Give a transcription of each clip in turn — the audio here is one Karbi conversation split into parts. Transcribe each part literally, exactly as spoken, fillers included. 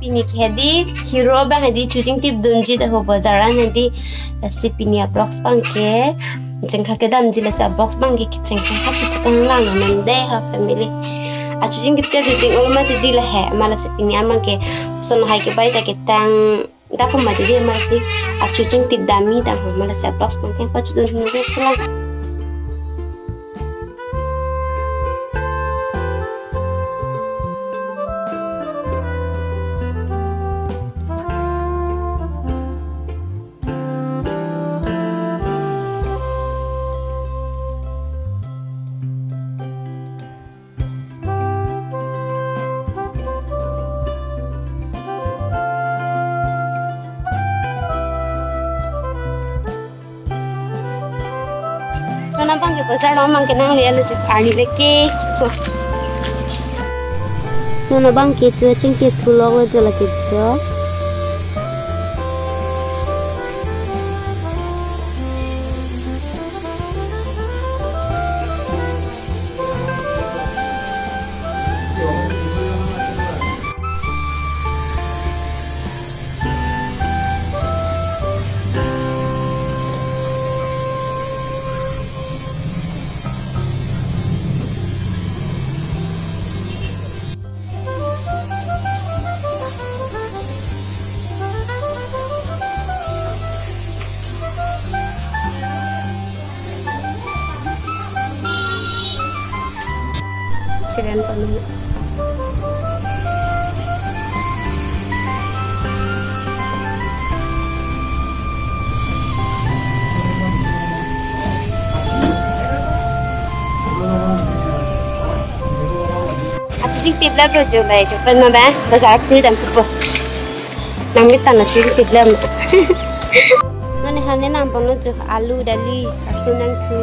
Pini ke hedi hero abang hedi chojin tip dunji ta ho bazar an hedi. Lasi pini a-vlogs abang ke chengkha kedamji, lasi a-vlogs abang ke chengkha kachepanglang nang de ha family. A chojin tip ta ding olo mati di lahai, ma lasi pini abang ke son hai ke bai ta ketang dapom mati di, ma lasi a chojin tip damji ta ho, ma lasi a-vlogs abang ke pachudun hini de selang. Non abang ke bazar along abang ke nangle-etlo jo, arni le keso. Non abang ke chojin tip thulonglo jo lake jo. Chiren pamili. Achi sing tip lap lo jo bai jo pen ma ba bazar phu dam thupo. Nang mi tan achi sing tip lap. Mane hane nang pon lo jo alu dali arsu nang thu.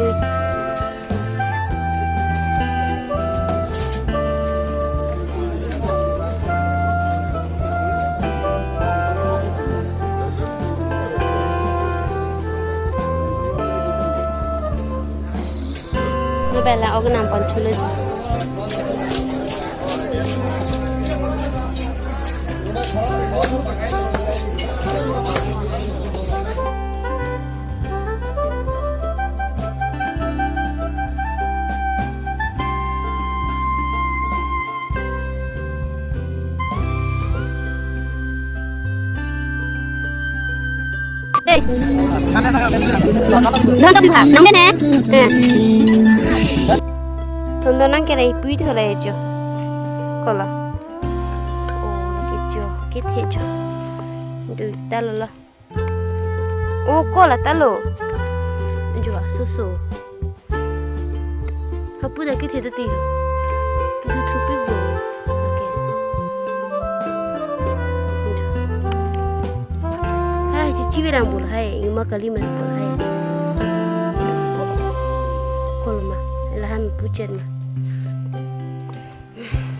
Lo bela ok nang pon thulo jo. Nang ke ne? Eh. Sundo nang ke rai pui tho le jo. Kolo. Oh, kecho, kethe cho. Dui ta lo lo. Oh, kolo ta lo. Jo, so so. Hapu dak kethe tati. Tutu thupi bo. Okay. Hai, chichi berang bol hai, ingma kali man bol hai. Kolo ma, lahan puchet ma.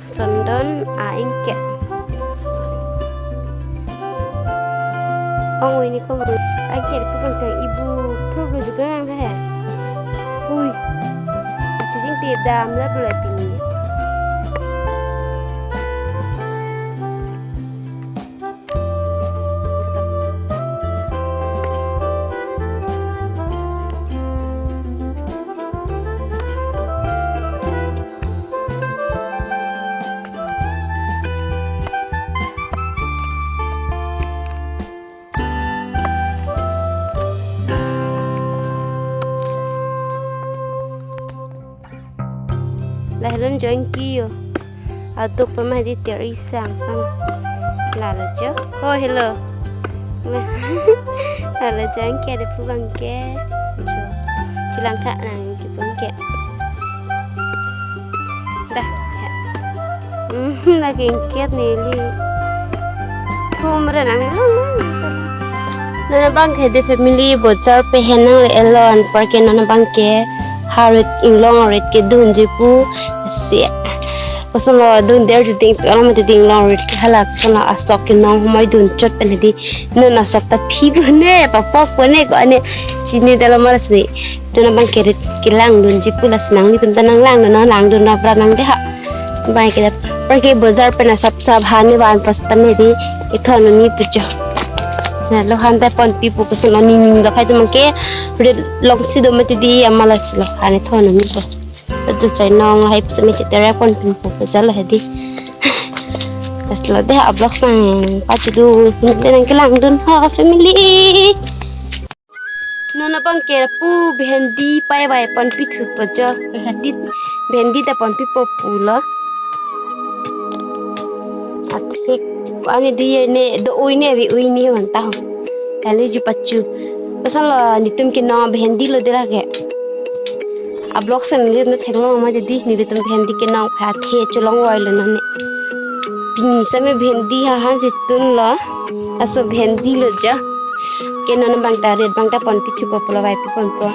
Sundon a-ingket. Ong oi ni ko mus. Ingket pu bang tang ibu problem juga nang he. Ui. Achi sing tip dam lap lo pini. Lahelo jo ingki yo. Aduk pama di teri sang sang. Lalo jo. Oh, hello. Lalo jo ingki ada pu bang ke. Jo. Chilang kha nang ingki bang ke. Dah. Ya. Hmm, lagi ingket neli. Thum re nang. Non abang ke de family bazar pehen nangle-etlo anparke non abang ke ha rit inglong rit kedunji pu si. Kosonlo dun der ju ding pi-ong mati ding long rit ke hala kosonlo asok ke nong homoi dun chot pen hedi non asok ta phi pu ne papok pu ne ko ane chini dalo malas ni. Non abang ke rit kelang dunji pu lasi nanglitum ta nang lang dun nang lang dun nang pra nang de ha. Bai ke dap. Parke bojar pen asap sap han ne van pas tame di ithon oni pujo. Na lo han ta ponpipo puson oni ning lo khai tum ke red long si do mati di amala si lo han ithon oni po. Ajo chainong hai pisa me chetere ponpipo pujo lo hedi. Aslo de a-vlog sang pati du hinte nang kelangdun ha family. Non abang ke pu bhendi pai vai ponpithu pujo. Bhendi, bhendi ta ponpipo pulo. Athik ani di ne do ui ne vi ui ne van ta ho. Kali ju pachu. Pasan lo nitum ke no bhendi lo de lake. A-vlog sen le no theklong ma di nelitum bhendi ke nong pha the cholong voi lo non ne. Pini same bhendi ha han si tun lo. Aso bhendi lo ja. Ke non bang ta red bang ta ponpithu po pulo vai pi ponpo.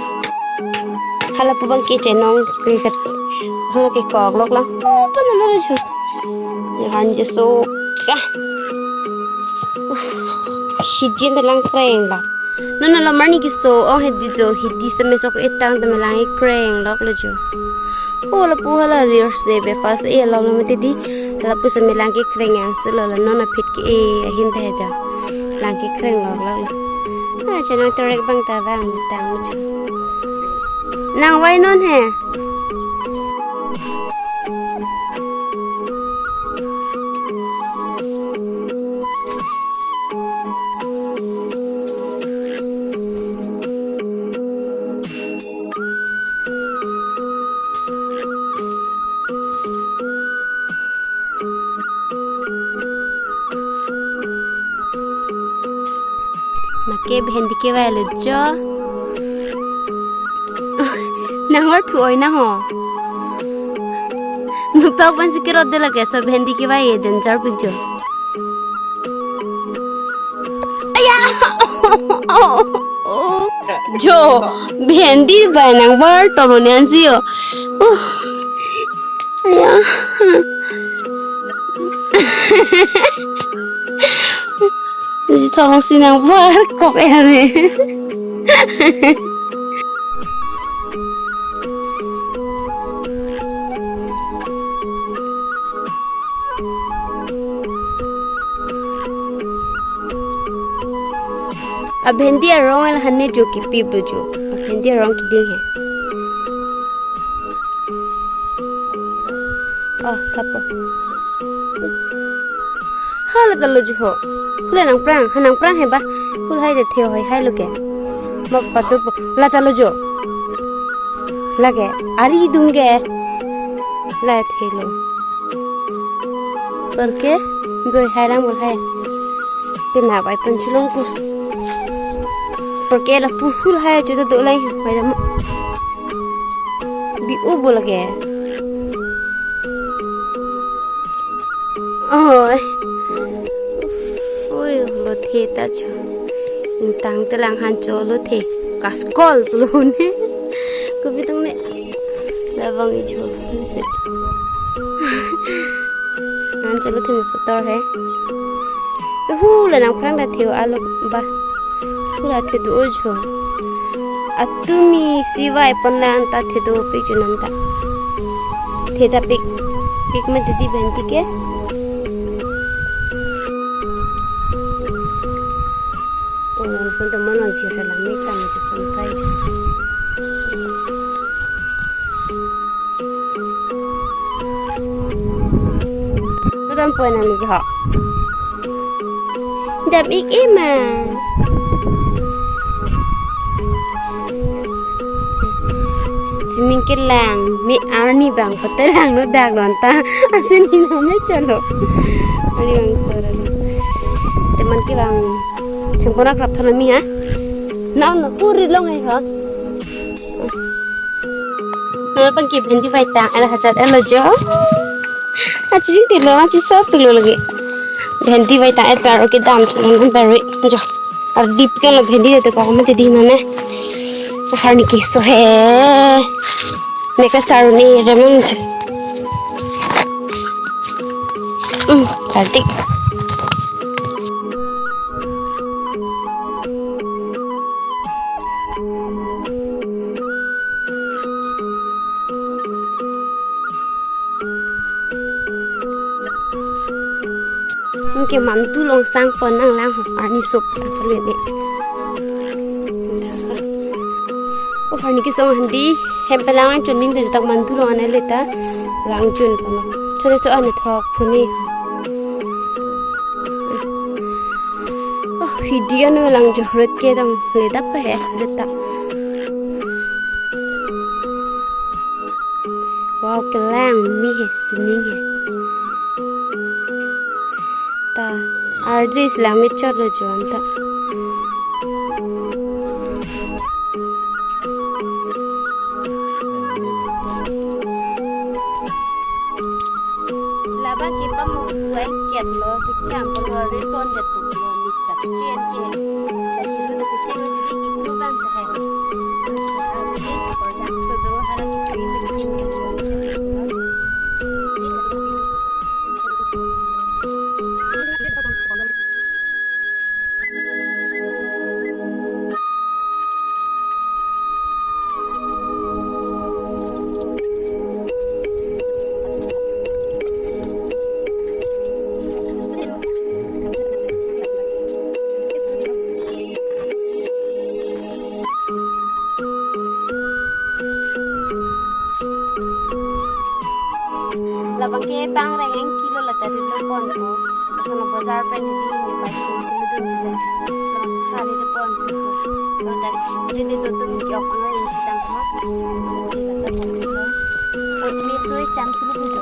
Hala pu bang ke chainong ke kat. Sono ke kok lok lang. Apa nama lo jo? Ya han je so ka. Uff, hijin de lang kreng la. Non lo marni keso ong hedi jo hidi seme sok etang tame lang ekreng lok lo jo. Ko lapu hala reels de be fast e lo lo mati di. Lapu seme lang kekreng yang si lo la non aphi ke e ahin de ja. Lang kekreng lok lok lo. Ah, chainong terek bang ta bang tang jo. Nang vai non he. Nake bhendi kevai lo jo. Nang var thu oi na ho. Nupa van si kerot de lake so bhendi kevai e danger pik jo. Aya! Jo, bhendi bai nang var tolo nian si yo. Uh. Aya. Ji thong si nang var kop e ne. A bhendi arong el hane jo kipi bo jo. A bhendi arong kiding he. Oh, tapo. Hala ta lo jo ho. Hule nang prang, ha nang prang he ba. Hul hai de the hoi hai lo ke. Ma patu po. La ta lo jo. Lake ari dung ke. La the lo. Parke boi hai lang bol hai. Te na bai pon chulong ku. Parke lapu hul hai chu do lai bai dam. Bi u bol ke. Oi. Oi, lo the ta cho. Ingtang te lang han cho lo the. Kaskol lo ne. Kopi tong ne. Labang i cho. Se. Han cho lo the mo setor he. Hu la nang prang da the alo ba. Hu la the do o cho. Atumi si vai pon la anta the do pik junan ta. The ta pik. Pik ma didi benti ke. Ong son teman ong jira lang me tam je son kai. Kedam poi nang ni ho. Dam ik ima. Sining kelang, me arni bang, pate lang no dak lon ta. Asining no me chalo. Ari bang sora lo. Teman ke bang, thengpon akrap thon ami ha. Na no puri long hai ha. Nor pang ke bhendi bai tang, ala hajat elo jo. Achi sing tilo, achi sop tilo lagi. Bhendi bai tang, et par oke dam silo nan barui jo. Ar dip ke lo bhendi de to pa kama te di nane. Sahar ni keso he. Neka charu ni remon je. Hmm, cantik. Anke mantu along sangpon nanglang ho, arni sop ta kali ne. Oh, arni kesung handi, hem pelang chun ning de tak mantu along anai le ta, lang chun pano. Chore so ane thok phuni. Oh, hidi ano lang johret ke dang le dap he le ta. Wow, kelang mi he, sining he. Ta, arje isi lang me chot lo jo anta. Laba ke pamuk buai ket lo, kecham pon lo, ri pon det pon lo, mi tak chen ke. Lagi lo ta chen di ibu bang ta hai. Ansi hari, ko jak so do, hala tu chen di. Labang ke pangreng en kilo la ta ri lo pon ko. Lason lo bazar pen hedi ne pai sini sini dun buja. Labang sehari de pon ko. Lo ta ri de do tum ke ok pangreng si tang ko. Labang si la ta pon ko. Meso e cham chulu bujo.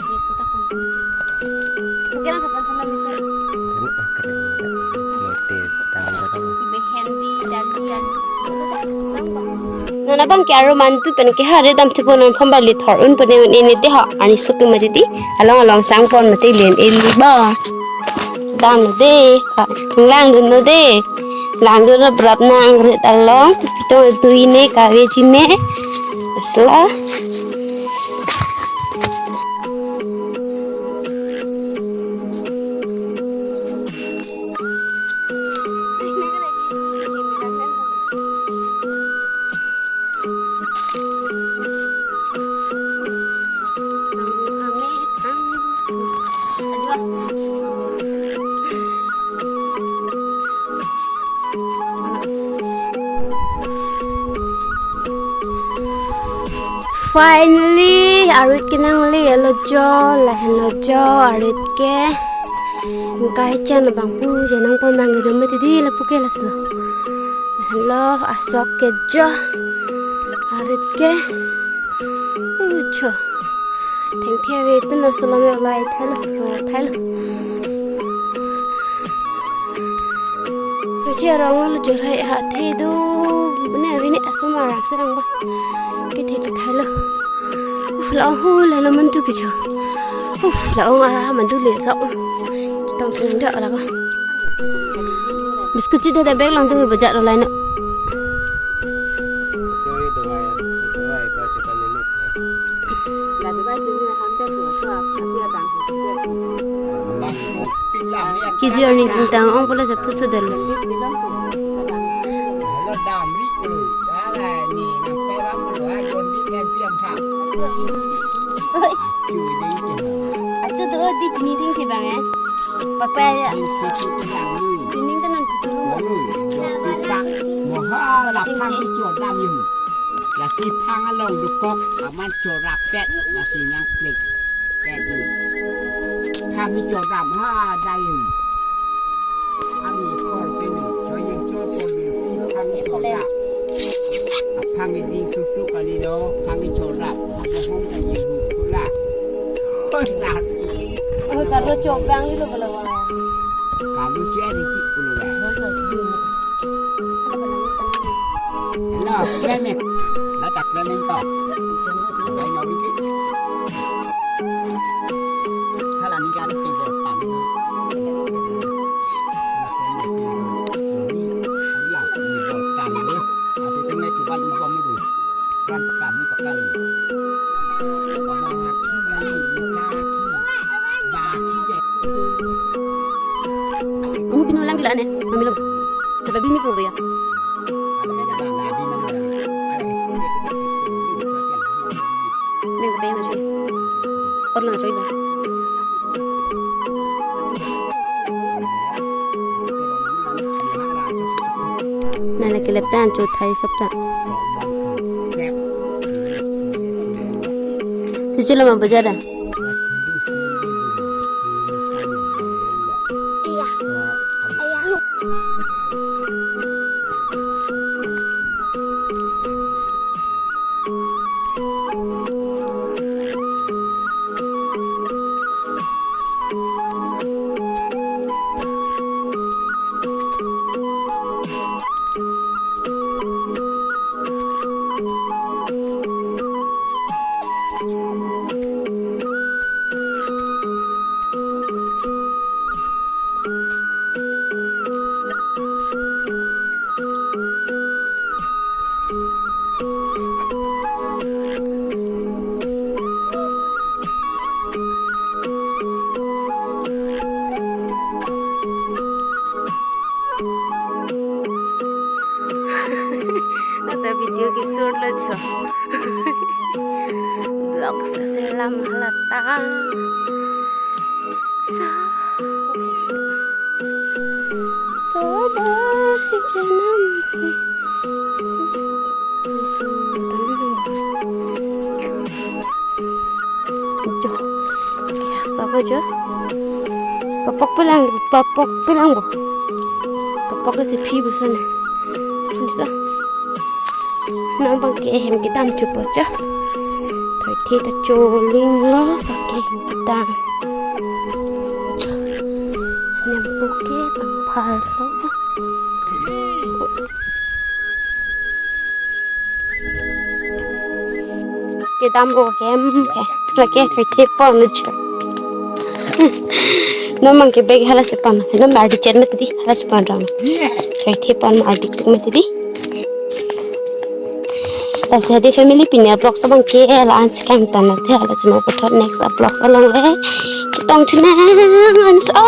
Meso ta pon ko. Oke, lang ta pon sana meso. Mote tang da. Behen di dali an. Sang ba. Non abang ke aro mantu pen ke ha ri dam chepo non pham bali thor un pene un ini te ha, arni sopik mati ti. Along along sangpon mati len eli ba. Dam de ha, lang dun no de. Lang dun no brap nang rit along. Pito dui ne kave ji ne. Asla. Finally, arit ke nangle lo jo, lahenlo jo, arit ke. Kai chan abang pu je nangpon abang ke rumah tadi lapu ke laso. Lahenlo asok ke jo, arit ke. Uh, cho. Thengthe ave pin asolo me ulai thailo, cho thailo. Thengthe arong lo jorhai ha the do. Bune ave ne asomar rak serang ba. Kethe cho thailo. Uf, la-ong hu la na mantu kecho. Uf, la-ong ara mantu le rong. Tong tong da la ba. Biscuit chu da bag lang tu bajar lo lai no. Kiji arni chingtang ong pula ja pusu del. Achu do di pini ding si bang eh. Papa ya. Pini kan nanti dulu. Moha la phang ni chodam yum. Lasi phang along dukok aman chorap pet lasi nang klik. Pet ni. Phang ni chodam ha dayum. Ami kor pini, choying chor pon phang ni chodam. Phang ni ding susu kali lo, phang ni chodam. Apa hong ka ying hu kula. Kula. Oh, karo chobang ni lo kala wa. Kalu sia di ti kula wa. Hello, Clement. Latak Clement ko. Lain awit. Hala ni kan ti bo tan. Hala ni bo tan. Asi tung le coba di bom dulu. Kan pekam ni pekam. Ini pinulang gila nih, mami lo. Coba bimi ko ya. Neng ko pe masih. Or lang soi ba. Tan cho thai sop ta. Tu chula ma bajar da. Nata video ke shoot lo cho. Vlog sa selam halata. Sa. Sada janam. Jo. Ya, sabo jo. Papok pelang, papok pelang bo. Papok si phi bo sana. Bisa. Nang bang ke hem kedam chupo cha. Thai the ta choling lo bang ke hem kedam. Cha. Nem po ke bang phar lo. Kedam ro hem ke. Lake thai the pon nu cha. No mang ke bag hala si pon. No mar di chet mati di hala si pon ram. Thai the pon mar di tuk mati di. Lasi hadi family pini vlog sa bang ke la an si kang tan na the hala si mo puthot next vlog along le. Chetong thunang an so.